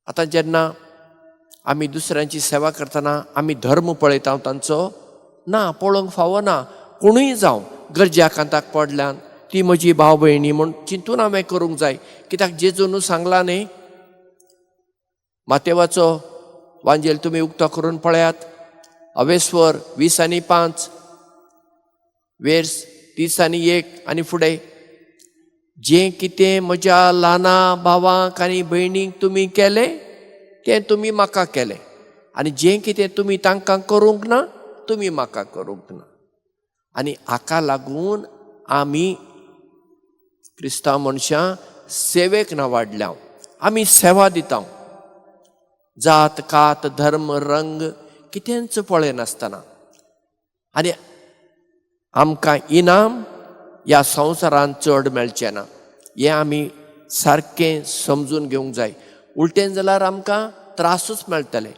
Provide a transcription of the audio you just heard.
आतां जेन्ना आमी दुसऱ्यांची सेवा करतना आमी धर्म पळयता तांचो ना पळोवंक फावना. कोणूय जावं, गरज्या कांताक पडल्यान ती म्हजी भाव भयणी म्हूण चिंतून हांवें करूंक जाय. कित्याक जेजून सांगलां न्ही, मातेवाचो वांजेल तुमी उक्तो करून पळयात, अवेस्वर 20 आनी 5 वेर्स 30 आनी 1 आनी फुडें, जें कितें म्हज्या ल्हाना भावांक आनी भयणींक तुमी केलें तें तुमी म्हाका केलें, आनी जें कितें तुमी तांकां करूंक ना तुमी म्हाका करूंक ना. आनी हाका लागून आमी क्रिस्तांव मनशां सेवेक ना वाडल्या, आमी सेवा दिता, जात कात धर्म रंग कितेंच पळयनासतना. आनी आमकां इनाम ह्या संवसारांत चड मेळचें ना, हें आमी सारकें समजून घेवंक जाय. उलटें जाल्यार आमकां त्रासूच मेळटले.